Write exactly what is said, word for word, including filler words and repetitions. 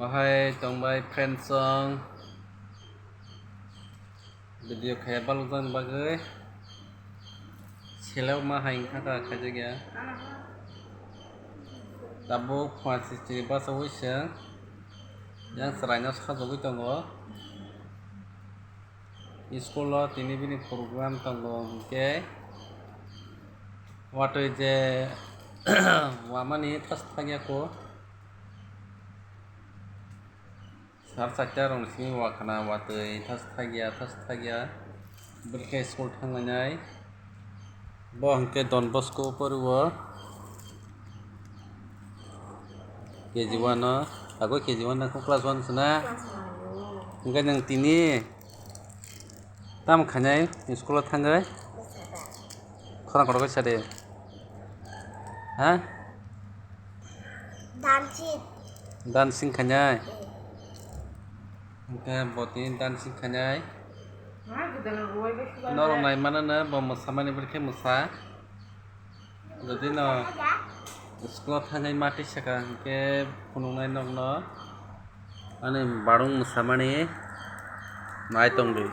Bahai tongbai friends song video khe balokjak bagwi selok ma hai wngkha kha khaijak ya. Tabuk phuarsi chini bachawi se yang chwraino sajagwi tongo. School o tini bini program tongo hwnkhe watwi je wamani thas thangya kho. Sar charta rokni simi wakhana watwi thas thagya, thas thagya. Bwrwkhe school thanglainai. Bo hwnkhe Don Bosco poriwo. K G one o. Agoi K G one nangkho class one sona. Hwnkhe nwng tini tamo khainai school o thangwi? Khorang kotor khe sadi. Ha? Dancing. Dancing khainai? Hwnkhe bo tini dancing khainai. Norok nai mano no bo mwsamani bwrwkhe mwsa. Jodi no school o thangnai ma twi sakha hwnkhe phunuknai nokno ani barung mwsamani nai tongdi.